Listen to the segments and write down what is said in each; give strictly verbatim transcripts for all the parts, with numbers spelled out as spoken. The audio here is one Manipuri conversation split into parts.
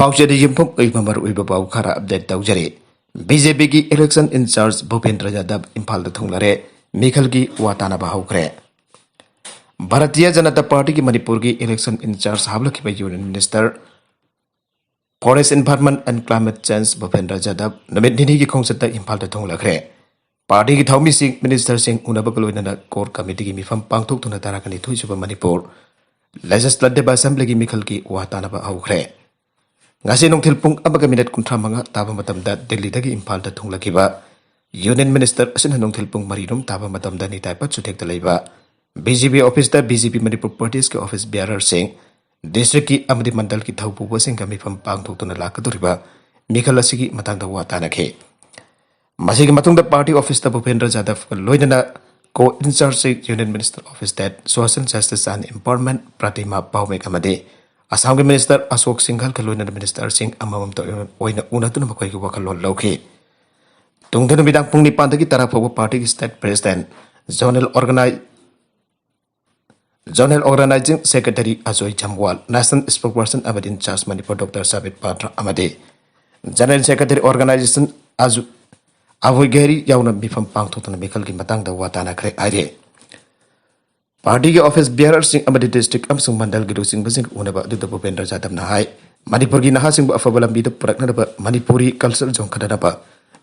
ꯄꯥꯎꯆꯦꯗ ꯌꯨꯝꯐꯝ ꯑꯣꯏꯕ ꯃꯔꯨꯑꯣꯏꯕ ꯄꯥꯎ ꯈꯔ ꯑꯞꯗꯦꯠ ꯇꯧꯖꯔꯤ꯫ ꯕꯤ ꯖꯦ ꯄꯤꯒꯤ ꯏꯂꯦꯛꯁꯟ ꯏꯟꯆꯥꯔꯖ ꯚꯨꯄꯦꯟꯗ꯭ꯔ ꯌꯥꯗꯕ ꯏꯝꯐꯥꯜꯗ ꯊꯨꯡꯂꯔꯦ꯫ ꯃꯤꯈꯜꯒꯤ ꯋꯥ ꯇꯥꯅꯕ ꯍꯧꯈ꯭ꯔꯦ꯫ ꯚꯥꯔꯇꯤꯌ ꯖꯅꯇꯥ ꯄꯥꯔꯇꯤꯒꯤ ꯃꯅꯤꯄꯨꯔꯒꯤ ꯏꯂꯦꯛꯁꯟ ꯏꯟꯆꯥꯔꯖ ꯍꯥꯞꯂꯛꯈꯤꯕ union minister forest, environment and climate change Bhupendra Yadav ꯅꯨꯃꯤꯠ ꯅꯤꯅꯤꯒꯤ ꯈꯣꯡꯆꯠꯇ ꯏꯝꯐꯥꯜꯗ ꯊꯨꯡꯂꯈ꯭ꯔꯦ꯫ ꯄꯥꯔꯇꯤꯒꯤ ꯊꯧꯃꯤꯁꯤꯡ, ꯃꯤꯅꯤꯁꯇꯔꯁꯤꯡ ꯎꯅꯕꯒ ꯂꯣꯏꯅꯅ ꯀꯣꯔ ꯀꯃꯤꯇꯤꯒꯤ ꯃꯤꯐꯝ ꯄꯥꯡꯊꯣꯛꯇꯨꯅ ꯇꯔꯥꯒ ꯅꯤꯊꯣꯏ ꯁꯨꯕ ꯃꯅꯤꯄꯨꯔ ꯂꯦꯖꯤꯁꯂꯦꯇꯤꯚ ꯑꯦꯁꯦꯝꯕ꯭ꯂꯤꯒꯤ ꯃꯤꯈꯜꯒꯤ ꯋꯥ ꯇꯥꯅꯕ ꯍꯧꯈ꯭ꯔꯦ꯫ ꯉꯁꯤ ꯅꯨꯡꯊꯤꯜ ꯄꯨꯡ ꯑꯃꯒ ꯃꯤꯅꯠ ꯀꯨꯟꯊ꯭ꯔꯥ ꯃꯉꯥ ꯇꯥꯕ ꯃꯇꯝꯗ ꯗꯤꯜꯂꯤꯗꯒꯤ ꯏꯝꯐꯥꯜꯗ ꯊꯨꯡꯂꯈꯤꯕ ꯌꯨꯅꯤꯌꯟ ꯃꯤꯅꯤꯁꯇꯔ ꯑꯁꯤꯅ ꯅꯨꯡꯊꯤꯜ ꯄꯨꯡ ꯃꯔꯤꯔꯣꯝ ꯇꯥꯕ ꯃꯇꯝꯗ ꯅꯤꯇꯥꯏ ꯄꯠꯁꯨꯊꯦꯛꯇ ꯂꯩꯕ ꯕꯤ ꯖꯦ ꯄꯤ ꯑꯣꯐꯤꯁꯇ ꯕꯤ ꯖꯦ ꯄꯤ ꯃꯅꯤꯄꯨꯔ ꯄ꯭ꯔꯗꯦꯁꯀꯤ ꯑꯣꯐꯤꯁ ꯕꯤꯌꯥꯔꯔꯁꯤꯡ, ꯗꯤꯁꯇ꯭ꯔꯤꯛꯀꯤ ꯑꯃꯗꯤ ꯃꯟꯗꯜꯒꯤ ꯊꯧꯄꯨꯕꯁꯤꯡꯒ ꯃꯤꯐꯝ ꯄꯥꯡꯊꯣꯛꯇꯨꯅ ꯂꯥꯛꯀꯗꯧꯔꯤꯕ ꯃꯤꯈꯜ ꯑꯁꯤꯒꯤ ꯃꯇꯥꯡꯗ ꯋꯥ ꯇꯥꯅꯈꯤ꯫ ꯃꯁꯤꯒꯤ ꯃꯇꯨꯡꯗ ꯄꯥꯔꯇꯤ ꯑꯣꯐꯤꯁꯇ ꯚꯨꯄꯦꯟꯗ꯭ꯔ ꯌꯥꯗꯕꯒ ꯂꯣꯏꯅꯅ co in charge union minister of state social justice and empowerment Pratima Bhoumik ꯑꯃꯗꯤ ꯑꯁꯥꯝꯒꯤ ꯃꯤꯅꯤꯁꯇꯔ ꯑꯁꯣꯛ ꯁꯤꯡꯘꯜꯒ ꯂꯣꯏꯅꯅ ꯃꯤꯅꯤꯁꯇꯔꯁꯤꯡ ꯑꯃꯃꯝꯇ ꯑꯣꯏꯅ ꯎꯅꯗꯨꯅ ꯃꯈꯣꯏꯒꯤ ꯋꯥꯈꯜꯂꯣꯟ ꯂꯧꯈꯤ꯫ ꯇꯨꯡꯗ ꯅꯨꯃꯤꯗꯥꯡ ꯄꯨꯡ ꯅꯤꯄꯥꯟꯗꯒꯤ ꯇꯔꯥ ꯐꯥꯎꯕ ꯄꯥꯔꯇꯤꯒꯤ ꯁ꯭ꯇꯦꯠ ꯄ꯭ꯔꯦꯁꯤꯗꯦꯟꯠ, ꯖꯣꯅꯦꯜ ꯑꯣꯔꯒꯅꯥꯏ-, zonal organising secretary Ajoy Jamwal, national spokesperson ꯑꯃꯗꯤ ꯏꯟꯆꯥꯔꯖ ꯃꯅꯤꯄꯨꯔ ꯗꯣꯛꯇꯔ ꯁꯥꯕꯤꯠ ꯄꯥꯇ꯭ꯔ ꯑꯃꯗꯤ ꯖꯦꯅꯔꯦꯜ ꯁꯦꯀ꯭ꯔꯦꯇꯔꯤ ꯑꯣꯔꯒꯅꯥꯏꯖꯦꯁꯟ ꯑꯖꯨ-, ꯑꯚꯣꯏ ꯘꯦꯔꯤ ꯌꯥꯎꯅ ꯃꯤꯐꯝ ꯄꯥꯡꯊꯣꯛꯇꯨꯅ ꯃꯤꯈꯜꯒꯤ ꯃꯇꯥꯡꯗ ꯋꯥ ꯇꯥꯅꯈ꯭ꯔꯦ ꯍꯥꯏꯔꯤ꯫ ꯄꯥꯔꯇꯤꯒꯤ ꯑꯣꯐꯤꯁ ꯕꯤꯌꯥꯔꯔꯁꯤꯡ ꯑꯃꯗꯤ ꯗꯤꯁꯇ꯭ꯔꯤꯛ ꯑꯃꯁꯨꯡ ꯃꯟꯗꯜꯒꯤ ꯂꯨꯆꯤꯡꯕꯁꯤꯡ ꯎꯅꯕ ꯑꯗꯨꯗ ꯚꯨꯄꯦꯟꯗ꯭ꯔ ꯌꯥꯗꯕꯅ ꯍꯥꯏ, ꯃꯅꯤꯄꯨꯔꯒꯤ ꯅꯍꯥꯁꯤꯡꯕꯨ ꯑꯐꯕ ꯂꯝꯕꯤꯗ ꯄꯨꯔꯛꯅꯅꯕ, ꯃꯅꯤꯄꯨꯔꯤ ꯀꯜꯆꯔ ꯆꯣꯡꯈꯠꯅꯅꯕ,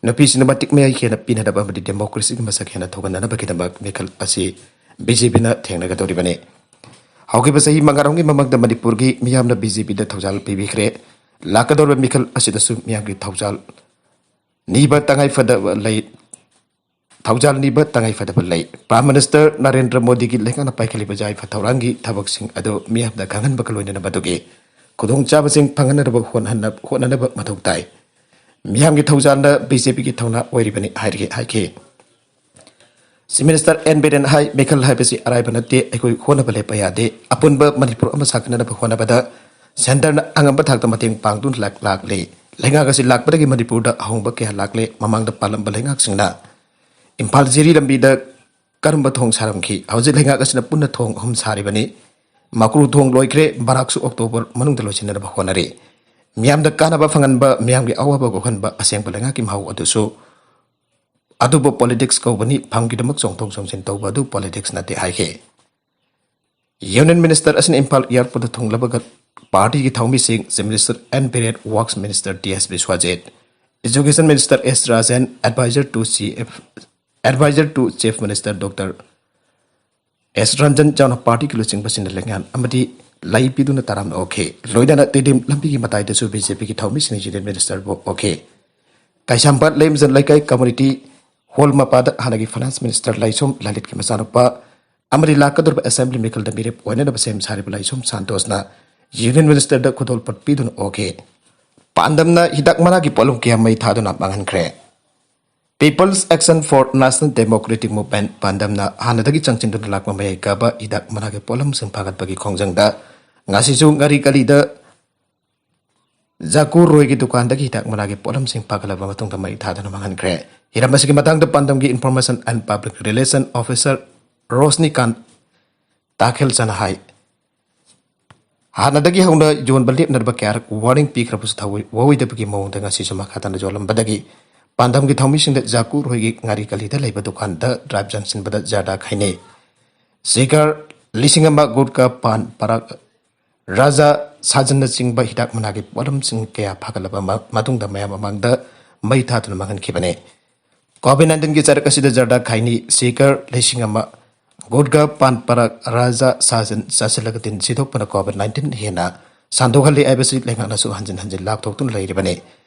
ꯅꯨꯄꯤꯁꯤꯡꯗ ꯃꯇꯤꯛ ꯃꯌꯥꯏ ꯍꯦꯟꯅ ꯄꯤꯅꯅꯕ ꯑꯃꯗꯤ ꯗꯦꯃꯣꯀ꯭ꯔꯦꯁꯤꯒꯤ ꯃꯁꯛ ꯍꯦꯟꯅ ꯊꯧꯒꯠꯅꯅꯕꯒꯤꯗꯃꯛ ꯃꯤꯈꯜ ꯑꯁꯤ ꯕꯤ ꯖꯦ ꯄꯤꯅ ꯊꯦꯡꯅꯒꯗꯧꯔꯤꯕꯅꯤ꯫ ꯍꯧꯈꯤꯕ ꯆꯍꯤ ꯃꯉꯥꯔꯣꯝꯒꯤ ꯃꯃꯥꯡꯗ ꯃꯅꯤꯄꯨꯔꯒꯤ ꯃꯤꯌꯥꯝꯅ ꯕꯤ ꯖꯦ ꯄꯤꯗ ꯊꯧꯖꯥꯜ ꯄꯤꯕꯤꯈ꯭ꯔꯦ꯫ ꯂꯥꯛꯀꯗꯧꯔꯤꯕ ꯃꯤꯈꯜ ꯑꯁꯤꯗꯁꯨ ꯃꯤꯌꯥꯝꯒꯤ ꯊꯧꯖꯥꯜ ꯅꯤꯕ ꯇꯉꯥꯏ ꯐꯗꯕ ꯂꯩ, ꯊꯧꯖꯥꯜ ꯅꯤꯕ ꯇꯉꯥꯏ ꯐꯗꯕ ꯂꯩ꯫ ꯄ꯭ꯔꯥꯏꯝ ꯃꯤꯅꯤꯁꯇꯔ ꯅꯔꯦꯟꯗ꯭ꯔ ꯃꯣꯗꯤꯒꯤ ꯂꯩꯉꯥꯛꯅ ꯄꯥꯏꯈꯠꯂꯤꯕ ꯌꯥꯏꯐ ꯊꯧꯔꯥꯡꯒꯤ ꯊꯕꯛꯁꯤꯡ ꯑꯗꯨ ꯃꯤꯌꯥꯝꯗ ꯈꯪꯍꯟꯕꯒ ꯂꯣꯏꯅꯅ ꯃꯗꯨꯒꯤ ꯈꯨꯗꯣꯡꯆꯥꯕꯁꯤꯡ ꯐꯪꯍꯟꯅꯕ ꯍꯣꯠꯅꯍꯟꯅ-, ꯍꯣꯠꯅꯅꯕ ꯃꯊꯧ ꯇꯥꯏ꯫ ꯃꯤꯌꯥꯝꯒꯤ ꯊꯧꯖꯥꯜꯅ ꯕꯤ ꯖꯦ ꯄꯤꯒꯤ ꯊꯧꯅꯥ ꯑꯣꯏꯔꯤꯕꯅꯤ ꯍꯥꯏꯔꯤ-, ꯍꯥꯏꯈꯤ꯫ ꯆꯤꯐ ꯃꯤꯅꯤꯁꯇꯔ ꯑꯦꯟ ꯕꯤꯔꯦꯟ ꯍꯥꯏ, ꯃꯤꯈꯜ ꯍꯥꯏꯕꯁꯤ ꯑꯔꯥꯏꯕ ꯅꯠꯇꯦ, ꯑꯩꯈꯣꯏ ꯍꯣꯠꯅꯕ ꯂꯦꯞꯄ ꯌꯥꯗꯦ꯫ ꯑꯄꯨꯟꯕ ꯃꯅꯤꯄꯨꯔ ꯑꯃ ꯁꯥꯒꯠꯅꯅꯕ ꯍꯣꯠꯅꯕꯗ ꯁꯦꯟꯇꯔꯅ ꯑꯉꯝꯕ ꯊꯥꯛꯇ ꯃꯇꯦꯡ ꯄꯥꯡꯗꯨꯅ ꯂꯥꯛ-, ꯂꯥꯛꯂꯤ꯫ ꯂꯩꯉꯥꯛ ꯑꯁꯤ ꯂꯥꯛꯄꯗꯒꯤ ꯃꯅꯤꯄꯨꯔꯗ ꯑꯍꯣꯡꯕ ꯀꯌꯥ ꯂꯥꯛꯂꯦ꯫ ꯃꯃꯥꯡꯗ ꯄꯥꯜꯂꯝꯕ ꯂꯩꯉꯥꯛꯁꯤꯡꯅ ꯏꯝꯐꯥꯜ ꯖꯤꯔꯤ ꯂꯝꯕꯤꯗ ꯀꯔꯝꯕ ꯊꯣꯡ ꯁꯥꯔꯝꯈꯤ? ꯍꯧꯖꯤꯛ ꯂꯩꯉꯥꯛ ꯑꯁꯤꯅ ꯄꯨꯟꯅ ꯊꯣꯡ ꯑꯍꯨꯝ ꯁꯥꯔꯤꯕꯅꯤ꯫ ꯃꯀ꯭ꯔꯨ ꯊꯣꯡ ꯂꯣꯏꯈ꯭ꯔꯦ, ꯕꯔꯥꯛꯁꯨ ꯑꯣꯛꯇꯣꯕꯔ ꯃꯅꯨꯡꯗ ꯂꯣꯏꯁꯤꯟꯅꯅꯕ ꯍꯣꯠꯅꯔꯤ꯫ ꯃꯤꯌꯥꯝꯗ ꯀꯥꯟꯅꯕ ꯐꯪꯍꯟꯕ, ꯃꯤꯌꯥꯝꯒꯤ ꯑꯋꯥꯕ ꯀꯣꯛꯍꯟꯕ ꯑꯁꯦꯡꯕ ꯂꯩꯉꯥꯛꯀꯤ ꯃꯍꯥꯎ ꯑꯗꯨꯁꯨ ꯑꯗꯨꯕꯨ politics ꯀꯧꯕꯅꯤ, ꯐꯝꯒꯤꯗꯃꯛ ꯆꯣꯡꯊꯣꯛ ꯆꯣꯡꯁꯤꯟ ꯇꯧꯕ ꯑꯗꯨ politics ꯅꯠꯇꯦ ꯍꯥꯏꯈꯤ꯫ Union Minister ꯑꯁꯤꯅ ꯏꯝꯐꯥꯜ airport ꯇ ꯊꯨꯡꯂꯕꯒ party ꯒꯤ ꯊꯧꯃꯤꯁꯤꯡ, Chief Minister N Biren, Works Minister T S Biswajit, Education Minister S Rajen, Advisor to C F, Advisor to Chief Minister Doctor S Ranjan ꯌꯥꯎꯅ party ꯒꯤ ꯂꯨꯆꯤꯡꯕꯁꯤꯡꯅ ꯂꯩꯉꯥꯛ ꯑꯃꯗꯤ ꯂꯩ ꯄꯤꯗꯨꯅ ꯇꯔꯥꯝꯅ ꯑꯣꯛꯈꯤ꯫ ꯂꯣꯏꯅꯅ ꯇꯤꯗꯤꯝ ꯂꯝꯕꯤꯒꯤ ꯃꯇꯥꯏꯗꯁꯨ B J P ꯒꯤ ꯊꯧꯃꯤꯁꯤꯡꯅ Union Minister ꯕꯨ ꯑꯣꯛꯈꯤ꯫ ꯀꯩꯁꯥꯝꯄꯥꯠ ꯂꯩꯃꯖꯝ ꯂꯩꯀꯥꯏ community hall ꯃꯄꯥꯗ ꯍꯥꯟꯅꯒꯤ Finance Minister ꯂꯥꯏꯁꯣꯝ ꯂꯂꯤꯠꯀꯤ ꯃꯆꯥꯅꯨꯄꯥ ꯑꯃꯗꯤ ꯂꯥꯛꯀꯗꯧꯔꯤꯕ Assembly ꯃꯤꯈꯜꯗ ꯃꯤꯔꯦꯞ ꯑꯣꯏꯅꯅꯕ ꯁꯦꯝ ꯁꯥꯔꯤꯕ ꯂꯥꯏꯁꯣꯝ ꯁꯥꯟꯇꯣꯁꯅ Union Minister ꯗ ꯈꯨꯗꯣꯜꯄꯣꯠ ꯄꯤꯗꯨꯅ ꯑꯣꯛꯈꯤ꯫ ꯄꯥꯟꯗꯝꯅ ꯍꯤꯗꯥꯛ ꯃꯅꯥꯒꯤ ꯄꯣꯠꯂꯝ ꯀꯌꯥ ꯃꯩ ꯊꯥꯗꯨꯅ ꯃꯥꯡꯍꯟꯈ꯭ꯔꯦ꯫ People's Action for National Democratic Movement, ꯄꯥꯟꯗꯝꯅ ꯍꯥꯟꯅꯗꯒꯤ ꯆꯪꯁꯤꯟꯗꯨꯅ ꯂꯥꯛꯄ ꯃꯌꯥꯏ ꯀꯥꯕ ꯍꯤꯗꯥꯛ ꯃꯅꯥꯒꯤ ꯄꯣꯠꯂꯝꯁꯤꯡ ꯐꯥꯒꯠꯄꯒꯤ ꯈꯣꯡꯖꯪꯗ ꯉꯁꯤꯁꯨ ꯉꯥꯔꯤ ꯀꯂꯤꯗ ꯖꯥꯀꯨ ꯔꯣꯏꯒꯤ ꯗꯨꯀꯥꯟꯗꯒꯤ ꯍꯤꯗꯥꯛ ꯃꯅꯥꯒꯤ ꯄꯣꯠꯂꯝꯁꯤꯡ ꯐꯥꯒꯠꯂꯕ ꯃꯇꯨꯡꯗ ꯃꯩ ꯊꯥꯗꯨꯅ ꯃꯥꯡꯍꯟꯈ꯭ꯔꯦ꯫ ꯍꯤꯔꯝ ꯑꯁꯤꯒꯤ ꯃꯇꯥꯡꯗ ꯄꯥꯟꯗꯝꯒꯤ Information and Public Relation Officer ꯔꯣꯁꯅꯤꯀꯥꯟ ꯇꯥꯈꯦꯜꯆꯅ ꯍꯥꯏ, ꯍꯥꯟꯅꯗꯒꯤ ꯍꯧꯅ ꯌꯣꯟꯕ ꯂꯦꯞꯅꯔꯕ ꯀꯌꯥꯔꯛ warning ꯄꯤꯈ꯭ꯔꯕꯁꯨ ꯊꯑꯣꯏ ꯑꯣꯏꯗꯕꯒꯤ ꯃꯑꯣꯡꯗ ꯉꯁꯤꯁꯨ ꯃꯈꯥ ꯇꯥꯅ ꯌꯣꯜꯂꯝꯕꯗꯒꯤ ꯄꯥꯟꯗꯝꯒꯤ ꯊꯧꯃꯤꯁꯤꯡꯗ ꯖꯥꯀꯨ ꯔꯣꯏꯒꯤ ꯉꯥꯔꯤ ꯀꯂꯤꯗ ꯂꯩꯕ ꯗꯨꯀꯥꯟꯗ drive ꯆꯪꯁꯤꯟꯕꯗ ꯖꯔꯗꯥ ꯈꯥꯏꯅꯤ, ꯁꯤꯒꯔ ꯂꯤꯁꯤꯡ ꯑꯃ, ꯒꯨꯠꯀꯥ, ꯄꯥꯟ ꯄꯔꯥꯛ, ꯔꯥꯖꯥ ꯁꯥꯖꯟꯅꯆꯤꯡꯕ ꯍꯤꯗꯥꯛ ꯃꯅꯥꯒꯤ ꯄꯣꯠꯂꯝꯁꯤꯡ ꯀꯌꯥ ꯐꯥꯒꯠꯂꯕ ꯃ-, ꯃꯇꯨꯡꯗ ꯃꯌꯥꯝ ꯃꯃꯥꯡꯗ ꯃꯩ ꯊꯥꯗꯨꯅ ꯃꯥꯡꯍꯟꯈꯤꯕꯅꯤ꯫ COVID nineteen ꯒꯤ ꯆꯔꯛ ꯑꯁꯤꯗ ꯖꯔꯗꯥ ꯈꯥꯏꯅꯤ, ꯁꯤꯀꯔ ꯂꯤꯁꯤꯡ ꯑꯃ, ꯒꯨꯠꯒꯥ, ꯄꯥꯟ ꯄꯔꯥꯛ, ꯔꯥꯖꯥ ꯁꯥꯖꯟ ꯆꯥꯁꯤꯜꯂꯒ ꯇꯤꯟ ꯁꯤꯗꯣꯛꯄꯅ COVID nineteen ꯍꯦꯟꯅ ꯁꯟꯗꯣꯛꯍꯜꯂꯤ ꯍꯥꯏꯕꯁꯤ ꯂꯩꯉꯥꯛꯅꯁꯨ ꯍꯟꯖꯤꯟ ꯍꯟꯖꯤꯟ ꯂꯥꯎꯊꯣꯛꯇꯨꯅ ꯂꯩꯔꯤꯕꯅꯤ꯫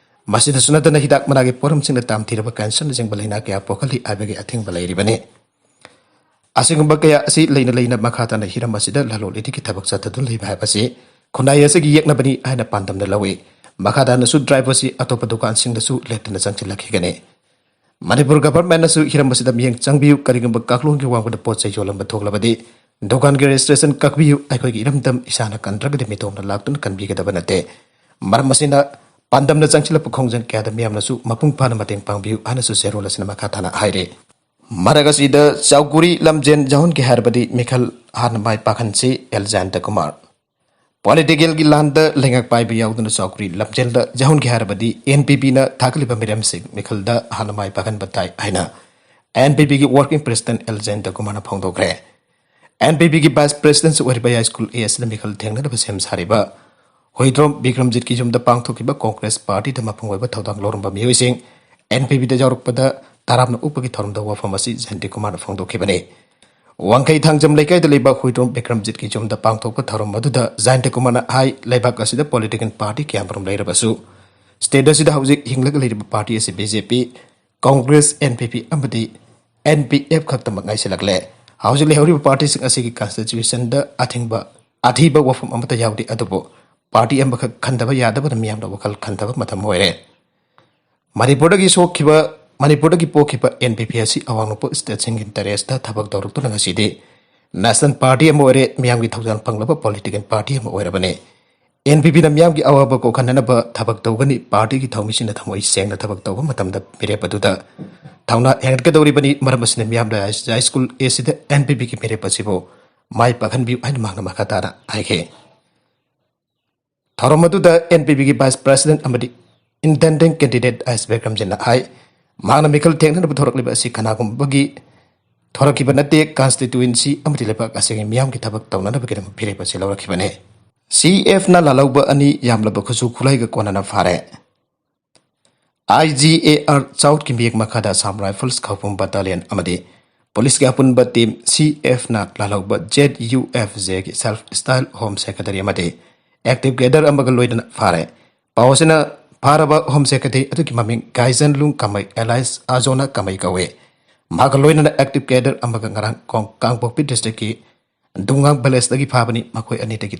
ꯃꯁꯤꯗꯁꯨ ꯅꯠꯇꯅ ꯍꯤꯗꯥꯛ ꯃꯅꯥꯒꯤ ꯄꯣꯠꯂꯝꯁꯤꯡꯅ ꯇꯥꯝꯊꯤꯔꯕ cancer ꯅꯆꯤꯡꯕ ꯂꯥꯏꯅꯥ ꯀꯌꯥ ꯄꯣꯛꯍꯜꯂꯤ ꯍꯥꯏꯕꯒꯤ ꯑꯊꯤꯡꯕ ꯂꯩꯔꯤꯕꯅꯤ꯫ ꯑꯁꯤꯒꯨꯝꯕ ꯀꯌꯥ ꯑꯁꯤ ꯂꯩꯅ ꯂꯩꯅ ꯃꯈꯥ ꯇꯥꯅ ꯍꯤꯔꯝ ꯑꯁꯤꯗ ꯂꯂꯣꯟ ꯏꯇꯤꯛꯀꯤ ꯊꯕꯛ ꯆꯠꯊꯗꯨꯅ ꯂꯩꯕ ꯍꯥꯏꯕꯁꯤ ꯈꯨꯟꯅꯥꯏ ꯑꯁꯤꯒꯤ ꯌꯦꯛꯅꯕꯅꯤ ꯍꯥꯏꯅ ꯄꯥꯟꯗꯝꯅ ꯂꯧꯏ꯫ ꯃꯈꯥ ꯇꯥꯅꯁꯨ drive ꯑꯁꯤ ꯑꯇꯣꯞꯄ ꯗꯨꯀꯥꯟꯁꯤꯡꯗꯁꯨ ꯂꯦꯞꯇꯅ ꯆꯪꯁꯤꯜꯂꯛꯈꯤꯒꯅꯤ꯫ ꯃꯅꯤꯄꯨꯔ government ꯅꯁꯨ ꯍꯤꯔꯝ ꯑꯁꯤꯗ ꯃꯤꯠꯌꯦꯡ ꯆꯪꯕꯤꯌꯨ, ꯀꯔꯤꯒꯨꯝꯕ ꯀꯥꯛꯂꯣꯟꯒꯤ ꯋꯥꯡꯃꯗ ꯄꯣꯠ ꯆꯩ ꯌꯣꯜꯂꯝꯕ ꯊꯣꯛꯂꯕꯗꯤ ꯗꯨꯀꯥꯟꯒꯤ registration ꯀꯛꯄꯤꯌꯨ, ꯑꯩꯈꯣꯏꯒꯤ ꯏꯔꯝꯗꯝ ꯏꯁꯥꯅ ꯀꯟꯗ꯭ꯔꯒꯗꯤ ꯃꯤꯇꯣꯞꯅ ꯂꯥꯛꯇꯨꯅ ꯀꯟꯕꯤꯒꯗꯕ ꯅꯠꯇꯦ꯫ ꯃꯔꯝ ꯑꯁꯤꯅ ꯄꯥꯟꯗꯝꯅ ꯆꯪꯁꯤꯜꯂꯛꯄ ꯈꯣꯡꯖꯪ ꯀꯌꯥꯗ ꯃꯤꯌꯥꯝꯅꯁꯨ ꯃꯄꯨꯡ ꯐꯥꯅ ꯃꯇꯦꯡ ꯄꯥꯡꯕꯤꯌꯨ ꯍꯥꯏꯅꯁꯨ ꯆꯦꯔꯣꯜ ꯑꯁꯤꯅ ꯃꯈꯥ ꯇꯥꯅ ꯍꯥꯏꯔꯤ꯫ ꯃꯔꯛ ꯑꯁꯤꯗ ꯆꯥꯎꯒꯨꯔꯤ ꯂꯝꯖꯦꯟ ꯌꯥꯎꯍꯟꯒꯦ ꯍꯥꯏꯔꯕꯗꯤ ꯃꯤꯈꯜ ꯍꯥꯟꯅ ꯃꯥꯏ ꯄꯥꯛꯍꯟꯁꯤ, ꯑꯦꯜ ꯖꯌꯟꯇ ꯀꯨꯃꯥꯔ꯫ ꯄꯣꯂꯤꯇꯤꯀꯦꯜꯒꯤ ꯂꯥꯟꯗ ꯂꯩꯉꯥꯛ ꯄꯥꯏꯕ ꯌꯥꯎꯗꯨꯅ ꯆꯧꯀ꯭ꯔꯤ ꯂꯝꯖꯦꯜꯗ ꯌꯥꯎꯍꯟꯒꯦ ꯍꯥꯏꯔꯕꯗꯤ ꯑꯦꯟ ꯄꯤ ꯄꯤꯅ ꯊꯥꯒꯠꯂꯤꯕ ꯃꯤꯔꯦꯞꯁꯤꯡ ꯃꯤꯈꯜꯗ ꯍꯥꯟꯅ ꯃꯥꯏ ꯄꯥꯛꯍꯟꯕ ꯇꯥꯏ ꯍꯥꯏꯅ ꯑꯦꯟ ꯄꯤ ꯄꯤꯒꯤ ꯋꯥꯔꯀꯤꯡ ꯄ꯭ꯔꯦꯁꯤꯗꯦꯟꯠ ꯑꯦꯜ ꯖꯌꯟꯇ ꯀꯨꯃꯥꯔꯅ ꯐꯣꯡꯗꯣꯛꯈ꯭ꯔꯦ꯫ ꯑꯦꯟ ꯄꯤ ꯄꯤꯒꯤ ꯚꯥꯏꯁ ꯄ꯭ꯔꯦꯁꯤꯗꯦꯟꯠ ꯑꯣꯏꯔꯤꯕ ꯌꯥꯏꯁ꯭ꯀꯨꯜ ꯑꯦ ꯑꯁꯤꯗ ꯃꯤꯈꯜ ꯊꯦꯡꯅꯅꯕ ꯁꯦꯝ ꯁꯥꯔꯤꯕ ꯍꯨꯏꯗ꯭ꯔꯣꯝ ꯕꯤꯀ꯭ꯔꯝꯖꯤꯠꯀꯤ ꯌꯨꯝꯗ ꯄꯥꯡꯊꯣꯛꯈꯤꯕ ꯀꯣꯡꯒ꯭ꯔꯦꯁ ꯄꯥꯔꯇꯤꯗ ꯃꯄꯨꯡ ꯑꯣꯏꯕ ꯊꯧꯗꯥꯡ ꯂꯧꯔꯝꯕ ꯃꯤꯑꯣꯏꯁꯤꯡ ꯑꯦꯟ ꯄꯤ ꯄꯤꯗ ꯌꯥꯎꯔꯛꯄꯗ ꯇꯔꯥꯝꯅ ꯑꯣꯛꯄꯒꯤ ꯊꯧꯔꯝꯗ ꯋꯥꯐꯝ ꯑꯁꯤ ꯖꯌꯟꯇ ꯀꯨꯃꯥꯔꯅ ꯐꯣꯡꯗꯣꯛꯈꯤꯕꯅꯤ꯫ ꯋꯥꯡꯈꯩ ꯊꯥꯡꯖꯝ ꯂꯩꯀꯥꯏꯗ ꯂꯩꯕ ꯍꯨꯏꯗ꯭ꯔꯣꯝ ꯕꯤꯀ꯭ꯔꯝꯖꯤꯠꯀꯤ ꯌꯨꯝꯗ ꯄꯥꯡꯊꯣꯛꯄ ꯊꯧꯔꯝ ꯑꯗꯨꯗ ꯖꯌꯟꯇ ꯀꯨꯃꯥꯔꯅ ꯍꯥꯏ, ꯂꯩꯕꯥꯛ ꯑꯁꯤꯗ ꯄꯣꯂꯤꯇꯤꯀꯦꯜ ꯄꯥꯔꯇꯤ ꯀꯌꯥꯃꯔꯨꯝ ꯂꯩꯔꯕꯁꯨ ꯁ꯭ꯇꯦꯠ ꯑꯁꯤꯗ ꯍꯧꯖꯤꯛ ꯍꯤꯡꯂꯒ ꯂꯩꯔꯤꯕ ꯄꯥꯔꯇꯤ ꯑꯁꯤ ꯕꯤ ꯖꯦ ꯄꯤ, ꯀꯣꯡꯒ꯭ꯔꯦꯁ, ꯑꯦꯟ ꯄꯤ ꯄꯤ ꯑꯃꯗꯤ ꯑꯦꯟ ꯄꯤ ꯑꯦꯐ ꯈꯛꯇꯃꯛ ꯉꯥꯏꯁꯤꯜꯂꯛꯂꯦ꯫ ꯍꯧꯖꯤꯛ ꯂꯩꯍꯧꯔꯤꯕ ꯄꯥꯔꯇꯤꯁꯤꯡ ꯑꯁꯤꯒꯤ ꯀꯟꯁꯇꯤꯇ꯭ꯌꯨꯁꯟꯗ ꯑꯊꯤꯡꯕ, ꯑꯊꯤꯕ ꯋꯥꯐꯝ ꯑꯃꯠꯇ ꯌꯥꯎꯗꯦ, ꯑꯗꯨꯕꯨ ꯄꯥꯔꯇꯤ ꯑꯃꯈꯛ ꯈꯟꯗꯕ ꯌꯥꯗꯕꯅ ꯃꯤꯌꯥꯝꯅ ꯋꯥꯈꯜ ꯈꯟꯊꯕ ꯃꯇꯝ ꯑꯣꯏꯔꯦ꯫ ꯃꯅꯤꯄꯨꯔꯗꯒꯤ ꯁꯣꯛꯈꯤꯕ, ꯃꯅꯤꯄꯨꯔꯗꯒꯤ ꯄꯣꯛꯈꯤꯕ ꯑꯦꯟ ꯄꯤ ꯄꯤ ꯑꯁꯤ ꯑꯋꯥꯡ ꯅꯣꯡꯄꯣꯛ ꯁ꯭ꯇꯦꯠꯁꯤꯡꯒꯤ ꯏꯟꯇꯔꯦꯁꯇ ꯊꯕꯛ ꯇꯧꯔꯛꯇꯨꯅ ꯉꯁꯤꯗꯤ ꯅꯦꯁꯅꯦꯜ ꯄꯥꯔꯇꯤ ꯑꯃ ꯑꯣꯏꯔꯦ, ꯃꯤꯌꯥꯝꯒꯤ ꯊꯧꯖꯥꯜ ꯐꯪꯂꯕ ꯄꯣꯂꯤꯇꯤꯀꯦꯜ ꯄꯥꯔꯇꯤ ꯑꯃ ꯑꯣꯏꯔꯕꯅꯤ꯫ ꯑꯦꯟ ꯄꯤ ꯄꯤꯅ ꯃꯤꯌꯥꯝꯒꯤ ꯑꯋꯥꯕ ꯀꯣꯛꯍꯟꯅꯅꯕ ꯊꯕꯛ ꯇꯧꯒꯅꯤ꯫ ꯄꯥꯔꯇꯤꯒꯤ ꯊꯧꯃꯤꯁꯤꯡꯅ ꯊꯃꯣꯏ ꯁꯦꯡꯅ ꯊꯕꯛ ꯇꯧꯕ ꯃꯇꯝꯗ ꯃꯤꯔꯦꯞ ꯑꯗꯨꯗ ꯊꯧꯅꯥ ꯍꯦꯟꯒꯠꯀꯗꯧꯔꯤꯕꯅꯤ꯫ ꯃꯔꯝ ꯑꯁꯤꯅ ꯃꯤꯌꯥꯝꯗ ꯍꯥꯏꯁ꯭ꯀꯨꯜ ꯑꯦꯁꯤꯗ ꯑꯦꯟ ꯄꯤ ꯄꯤꯒꯤ ꯃꯤꯔꯦꯞ ꯑꯁꯤꯕꯨ ꯃꯥꯏ ꯄꯥꯛꯍꯟꯕꯤꯌꯨ ꯍꯥꯏꯅ ꯃꯍꯥꯛꯅ ꯃꯈꯥ ꯇꯥꯅ ꯍꯥꯏꯈꯤ꯫ ꯊꯧꯔꯝ ꯑꯗꯨꯗ ꯑꯦꯟ ꯄꯤ ꯄꯤꯒꯤ ꯚꯥꯏꯁ ꯄ꯭ꯔꯦꯁꯤꯗꯦꯟꯠ ꯑꯃꯗꯤ ꯏꯟꯇꯦꯟꯗꯤꯡ ꯀꯦꯟꯗꯤꯗꯦꯠ ꯑꯦꯁ ꯕꯤꯀ꯭ꯔꯝꯖꯤꯠꯅ ꯍꯥꯏ, ꯃꯍꯥꯛꯅ ꯃꯤꯈꯜ ꯊꯦꯡꯅꯅꯕ ꯊꯣꯔꯛꯂꯤꯕ ꯑꯁꯤ ꯀꯅꯥꯒꯨꯝꯕꯒꯤ ꯊꯣꯔꯛꯈꯤꯕ ꯅꯠꯇꯦ, ꯀꯟꯁꯇꯤꯇ꯭ꯌꯨꯑꯦꯟꯁꯤ ꯑꯃꯗꯤ ꯂꯩꯕꯥꯛ ꯑꯁꯤꯒꯤ ꯃꯤꯌꯥꯝꯒꯤ ꯊꯕꯛ ꯇꯧꯅꯅꯕꯒꯤꯗꯃꯛ ꯐꯤꯔꯦꯞ ꯑꯁꯤ ꯂꯧꯔꯛꯈꯤꯕꯅꯤ꯫ ꯁꯤ ꯑꯦꯐꯅ ꯂꯥꯜꯍꯧꯕ ꯑꯅꯤ ꯌꯥꯝꯂꯕ ꯈꯨꯠꯁꯨ ꯈꯨꯠꯂꯥꯏꯒ ꯀꯣꯟꯅꯅ ꯐꯥꯔꯦ꯫ ꯑꯥꯏ ꯖꯤ ꯑꯦ ꯑꯥꯔ ꯆꯥꯎꯠꯀꯤ ꯃꯤꯌꯦꯛ ꯃꯈꯥꯗ ꯑꯁꯥꯝ ꯔꯥꯏꯐꯜꯁ ꯈꯧꯄꯨꯝ ꯕꯠꯇꯥꯂꯤꯌꯟ ꯑꯃꯗꯤ ꯄꯨꯂꯤꯁꯀꯤ ꯑꯄꯨꯟꯕ ꯇꯤꯝ ꯁꯤ ꯑꯦꯐꯅ ꯂꯥꯜꯍꯧꯕ ꯖꯦꯠ ꯌꯨ ꯑꯦꯐ ꯖꯦꯒꯤ ꯁꯦꯜꯐ ꯁ꯭ꯇꯥꯏꯜ ꯍꯣꯝ ꯁꯦꯀ꯭ꯔꯦꯇꯔꯤ ꯑꯃꯗꯤ ꯑꯦꯛꯇꯤꯚ ꯀꯦꯗꯔ ꯑꯃꯒ ꯂꯣꯏꯅꯅ ꯐꯥꯔꯦ꯫ ꯄꯥꯎ ꯑꯁꯤꯅ ꯐꯥꯔꯕ ꯍꯣꯝ ꯁꯦꯀ꯭ꯔꯦꯇꯔꯤ ꯑꯗꯨꯒꯤ ꯃꯃꯤꯡ ꯒꯥꯏꯖꯟꯂꯨꯡ ꯀꯃꯩ ꯑꯦꯂꯥꯏꯁ ꯑꯖꯣꯅꯥ ꯀꯃꯩ ꯀꯧꯏ꯫ ꯃꯍꯥꯛꯀ ꯂꯣꯏꯅꯅ ꯑꯦꯛꯇꯤꯚ ꯀꯦꯗꯔ ꯑꯃꯒ ꯉꯔꯥꯡ ꯀꯣꯡ-, ꯀꯥꯡꯄꯣꯛꯄꯤ ꯗꯤꯁꯇ꯭ꯔꯤꯛꯀꯤ ꯗꯨꯡꯉꯥꯡ ꯚꯤꯂꯦꯖꯇꯒꯤ ꯐꯥꯕꯅꯤ꯫ ꯃꯈꯣꯏ ꯑꯅꯤꯗꯒꯤ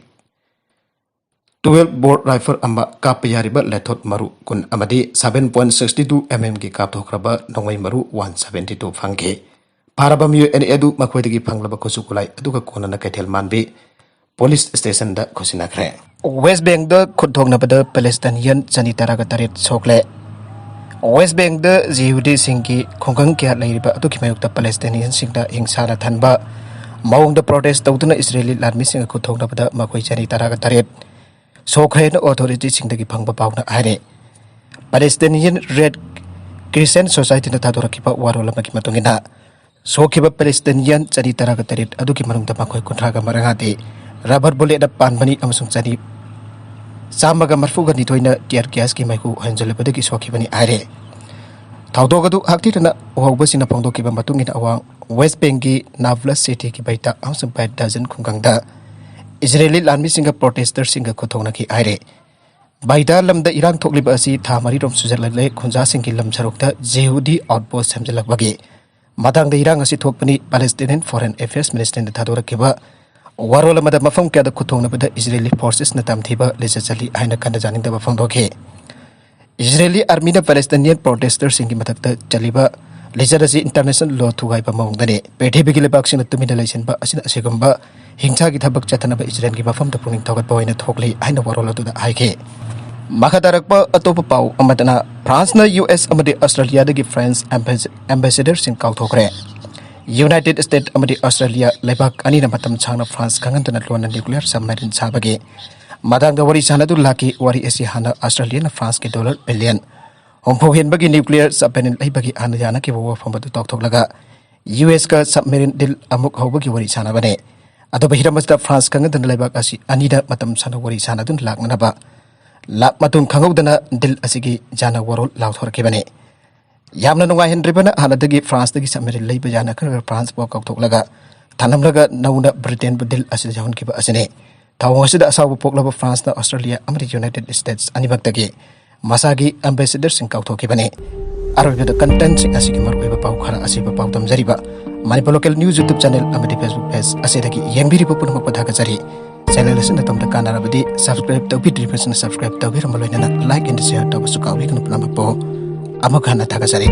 ꯇꯨꯋꯦꯜꯐ ꯕꯣꯔ ꯔꯥꯏꯐꯜ ꯑꯃ, ꯀꯥꯞꯄ ꯌꯥꯔꯤꯕ ꯂꯦꯊꯣꯠ ꯃꯔꯨ ꯀꯨꯟ ꯑꯃꯗꯤ seven point sixty two M M ꯒꯤ ꯀꯥꯞꯊꯣꯛꯈ꯭ꯔꯕ ꯅꯣꯡꯃꯩ ꯃꯔꯨ one seventy two ꯐꯪꯈꯤ꯫ ꯐꯥꯔꯕ ꯃꯤꯑꯣꯏ ꯑꯅꯤ ꯑꯗꯨ ꯃꯈꯣꯏꯗꯒꯤ ꯐꯪꯂꯕ ꯈꯨꯠꯁꯨ ꯈꯨꯠꯂꯥꯏ ꯑꯗꯨꯒ ꯀꯣꯟꯅꯅ ꯀꯩꯊꯦꯜ ꯃꯥꯟꯕꯤ ꯄꯨꯂꯤꯁ ꯁ꯭ꯇꯦꯁꯟꯗ ꯈꯨꯠꯁꯤꯟꯅꯈ꯭ꯔꯦ꯫ ꯋꯦꯁ ꯕꯦꯡꯗ ꯈꯨꯠ ꯊꯣꯛꯅꯕꯗ ꯄꯦꯂꯦꯁꯇꯥꯏꯅꯤꯌꯟ ꯆꯅꯤ ꯇꯔꯥꯒ ꯇꯔꯦꯠ ꯁꯣꯛꯂꯦ꯫ ꯋꯦꯁ ꯕꯦꯡꯗ ꯖꯤꯍꯨꯗꯤꯁꯤꯡꯒꯤ ꯈꯨꯡꯒꯪ ꯀꯌꯥ ꯂꯩꯔꯤꯕ ꯑꯗꯨꯒꯤ ꯃꯥꯌꯣꯛꯇ ꯄꯦꯂꯦꯁꯇꯥꯏꯅꯤꯌꯟꯁꯤꯡꯅ ꯍꯤꯡꯁꯥꯅ ꯊꯟꯕ ꯃꯑꯣꯡꯗ protest ꯇꯧꯗꯨꯅ ꯏꯁꯔꯦꯂꯤ ꯂꯥꯟꯃꯤꯁꯤꯡꯒ ꯈꯨꯠ ꯊꯣꯛꯅꯕꯗ ꯃꯈꯣꯏ ꯆꯅꯤ ꯇꯔꯥꯒ ꯇꯔꯦꯠ ꯁꯣꯛꯈ꯭ꯔꯦꯅ authorityꯁꯤꯡꯗꯒꯤ ꯐꯪꯕ ꯄꯥꯎꯅ ꯍꯥꯏꯔꯦ꯫ Palestinian Red Crescent Societyꯅ ꯊꯥꯗꯣꯔꯛꯈꯤꯕ ꯋꯥꯔꯣꯜ ꯑꯃꯒꯤ ꯃꯇꯨꯡ ꯏꯟꯅ, ꯁꯣꯛꯈꯤꯕ Palestinian ꯆꯅꯤ ꯇꯔꯥꯒ ꯇꯔꯦꯠ ꯑꯗꯨꯒꯤ ꯃꯅꯨꯡꯗ ꯃꯈꯣꯏ ꯀꯨꯟꯊ꯭ꯔꯥꯒ ꯃꯉꯥꯗꯤ rubber bulletꯅ ꯄꯥꯟꯕꯅꯤ ꯑꯃꯁꯨꯡ ꯆꯅꯤ, ꯆꯥꯝꯃꯒ ꯃꯔꯤꯐꯨꯒ ꯅꯤꯊꯣꯏꯅ tear gasꯀꯤ ꯃꯩꯈꯨ ꯍꯟꯖꯤꯜꯂꯨꯕꯗꯒꯤ ꯁꯣꯛꯈꯤꯕꯅꯤ ꯍꯥꯏꯔꯦ꯫ ꯊꯧꯗꯣꯛ ꯑꯗꯨ ꯍꯛꯊꯤꯗꯅ ꯎꯍꯧꯕꯁꯤꯡꯅ ꯐꯣꯡꯗꯣꯛꯈꯤꯕ ꯃꯇꯨꯡ ꯏꯟꯅ, ꯑꯋꯥꯡ West Bankꯀꯤ Nablus Cityꯒꯤ ꯕꯩꯇꯥ ꯑꯃꯁꯨꯡ ꯕꯩꯠ ꯗꯖꯟ ꯈꯨꯡꯒꯪꯗ ꯏꯁꯔꯦꯂꯤ ꯂꯥꯟꯃꯤꯁꯤꯡꯒ protesters ꯁꯤꯡꯒ ꯈꯨꯠꯊꯣꯛꯅꯈꯤ ꯍꯥꯏꯔꯦ꯫ ꯕꯩꯇꯥ ꯂꯝꯗ ꯏꯔꯥꯡ ꯊꯣꯛꯂꯤꯕ ꯑꯁꯤ ꯊꯥ ꯃꯔꯤꯔꯣꯝ ꯁꯨꯖꯜꯂꯛꯂꯦ꯫ ꯈꯨꯟꯖꯥꯁꯤꯡꯒꯤ ꯂꯝ ꯁꯔꯨꯛꯇ ꯖꯤꯍꯨꯗꯤ outpost ꯁꯦꯝꯖꯤꯜꯂꯛꯄꯒꯤ ꯃꯇꯥꯡꯗ ꯏꯔꯥꯡ ꯑꯁꯤ ꯊꯣꯛꯄꯅꯤ꯫ Palestinian Foreign Affairs Ministryꯅ ꯊꯥꯗꯣꯔꯛꯈꯤꯕ ꯋꯥꯔꯣꯜ ꯑꯃꯗ ꯃꯐꯝ ꯀꯌꯥꯗ ꯈꯨꯠꯊꯣꯛꯅꯕꯗ ꯏꯁꯔꯦꯂꯤ forcesꯅ ꯇꯝꯊꯤꯕ ꯂꯤꯆꯠ ꯆꯠꯂꯤ ꯍꯥꯏꯅ ꯀꯟꯅ ꯌꯥꯅꯤꯡꯗꯕ ꯐꯣꯡꯗꯣꯛꯈꯤ꯫ ꯏꯁꯔꯦꯂꯤ armyꯅ Palestinian protesters ꯁꯤꯡꯒꯤ ꯃꯊꯛꯇ ꯆꯠꯂꯤꯕ ꯂꯤꯆꯠ ꯑꯁꯤ international law ꯊꯨꯒꯥꯏꯕ ꯃꯑꯣꯡꯗꯅꯤ꯫ ꯄ꯭ꯔꯤꯊꯤꯕꯤꯒꯤ ꯂꯩꯕꯥꯛꯁꯤꯡꯅ ꯇꯨꯃꯤꯟꯅ ꯂꯩꯁꯤꯟꯕ ꯑꯁꯤꯅ ꯑꯁꯤꯒꯨꯝꯕ ꯍꯤꯡꯁꯥꯒꯤ ꯊꯕꯛ ꯆꯠꯊꯅꯕ ꯏꯁꯔꯦꯜꯒꯤ ꯃꯐꯝꯗ ꯄꯨꯛꯅꯤꯡ ꯊꯧꯒꯠꯄ ꯑꯣꯏꯅ ꯊꯣꯛꯂꯤ ꯍꯥꯏꯅ ꯋꯥꯔꯣꯜ ꯑꯗꯨꯗ ꯍꯥꯏꯈꯤ꯫ ꯃꯈꯥ ꯇꯥꯔꯛꯄ ꯑꯇꯣꯞꯄ ꯄꯥꯎ ꯑꯃꯗꯅ, ꯐ꯭ꯔꯥꯟꯁꯅ ꯌꯨ ꯑꯦꯁ ꯑꯃꯗꯤ ꯑꯁꯇ꯭ꯔꯦꯂꯤꯌꯥꯗꯒꯤ French ambas-, ambassadorꯁꯤꯡ ꯀꯥꯎꯊꯣꯛꯈ꯭ꯔꯦ꯫ United States ꯑꯃꯗꯤ ꯑꯁꯇ꯭ꯔꯦꯂꯤꯌꯥ ꯂꯩꯕꯥꯛ ꯑꯅꯤꯅ ꯃꯇꯝ ꯁꯥꯡꯅ ꯐ꯭ꯔꯥꯟꯁ ꯈꯪꯍꯟꯗꯅ ꯂꯣꯟꯅ nuclear submarine ꯁꯥꯕꯒꯤ ꯃꯇꯥꯡꯗ ꯋꯥꯔꯤ ꯁꯥꯟꯅꯗꯨꯅ ꯂꯥꯛꯈꯤ꯫ ꯋꯥꯔꯤ ꯑꯁꯤ ꯍꯥꯟꯅ ꯑꯁꯇ꯭ꯔꯦꯂꯤꯌꯥꯅ ꯐ꯭ꯔꯥꯟꯁꯀꯤ dollar billion ꯍꯨꯝꯐꯨ ꯍꯦꯟꯕꯒꯤ nuclear submarine ꯂꯩꯕꯒꯤ ꯍꯥꯟꯅ ꯌꯥꯅꯈꯤꯕ ꯋꯥꯐꯝ ꯑꯗꯨ ꯇꯥꯎꯊꯣꯛꯂꯒ, ꯌꯨ ꯑꯦꯁꯀ submarine deal ꯑꯃꯨꯛ ꯍꯧꯕꯒꯤ ꯋꯥꯔꯤ ꯁꯥꯟꯅꯕꯅꯤ꯫ ꯑꯗꯨꯕꯨ ꯍꯤꯔꯝ ꯑꯁꯤꯗ ꯐ꯭ꯔꯥꯟꯁ ꯈꯪꯍꯟꯗꯅ ꯂꯩꯕꯥꯛ ꯑꯁꯤ ꯑꯅꯤꯗ ꯃꯇꯝ ꯁꯥꯡꯅ ꯋꯥꯔꯤ ꯁꯥꯟꯅꯗꯨꯅ ꯂꯥꯛꯅꯅꯕ ꯂꯥꯛ ꯃꯇꯨꯡ ꯈꯪꯍꯧꯗꯅ deal ꯑꯁꯤꯒꯤ ꯌꯥꯅ ꯋꯥꯔꯣꯜ ꯂꯥꯎꯊꯣꯔꯛꯈꯤꯕꯅꯤ꯫ ꯌꯥꯝꯅ ꯅꯨꯡꯉꯥꯏꯍꯟꯗ꯭ꯔꯤꯕꯅ, ꯍꯥꯟꯅꯗꯒꯤ ꯐ꯭ꯔꯥꯟꯁꯇꯒꯤ submarine ꯂꯩꯕ ꯌꯥꯅꯈ꯭ꯔꯒ ꯐ꯭ꯔꯥꯟꯁꯄꯨ ꯀꯥꯎꯊꯣꯛꯂꯒ ꯊꯅꯝꯂꯒ ꯅꯧꯅ ꯕ꯭ꯔꯤꯇꯦꯟꯕꯨ deal ꯑꯁꯤꯗ ꯌꯥꯎꯍꯟꯈꯤꯕ ꯑꯁꯤꯅꯤ꯫ ꯊꯧꯑꯣꯡ ꯑꯁꯤꯗ ꯑꯁꯥꯎꯕ ꯄꯣꯛꯂꯕ ꯐ꯭ꯔꯥꯟꯁꯅ ꯑꯁꯇ꯭ꯔꯦꯂꯤꯌꯥ ꯑꯃꯗꯤ United States ꯑꯅꯤꯃꯛꯇꯒꯤ ꯃꯁꯥꯒꯤ ambassadorꯁꯤꯡ ꯀꯥꯎꯊꯣꯛꯈꯤꯕꯅꯤ꯫ ꯑꯔꯣꯏꯕꯗ contentꯁꯤꯡ ꯑꯁꯤꯒꯤ ꯃꯔꯨꯑꯣꯏꯕ ꯄꯥꯎ ꯈꯔ ꯑꯁꯤꯕ ꯄꯥꯎ ꯇꯝꯖꯔꯤꯕ Manipur Local News YouTube channel ꯑꯃꯗꯤ Facebook page ꯑꯁꯤꯗꯒꯤ ꯌꯦꯡꯕꯤꯔꯤꯕ ꯄꯨꯝꯅꯃꯛꯄꯨ ꯊꯥꯒꯠꯆꯔꯤ꯫ Channel ꯑꯁꯤꯅ ꯇꯝꯗ ꯀꯥꯟꯅꯔꯕꯗꯤ subscribe ꯇꯧꯕꯤꯗ꯭ꯔꯤꯕꯁꯤꯡꯅ subscribe ꯇꯧꯕꯤꯔꯝꯕ ꯂꯣꯏꯅꯅ like and share ꯇꯧꯕꯁꯨ ꯀꯥꯎꯕꯤꯒꯅꯨ ꯄꯨꯝꯅꯃꯛꯄꯨ꯫ ꯑꯃꯨꯛ ꯍꯟꯅ ꯊꯥꯒꯠꯆꯔꯤ꯫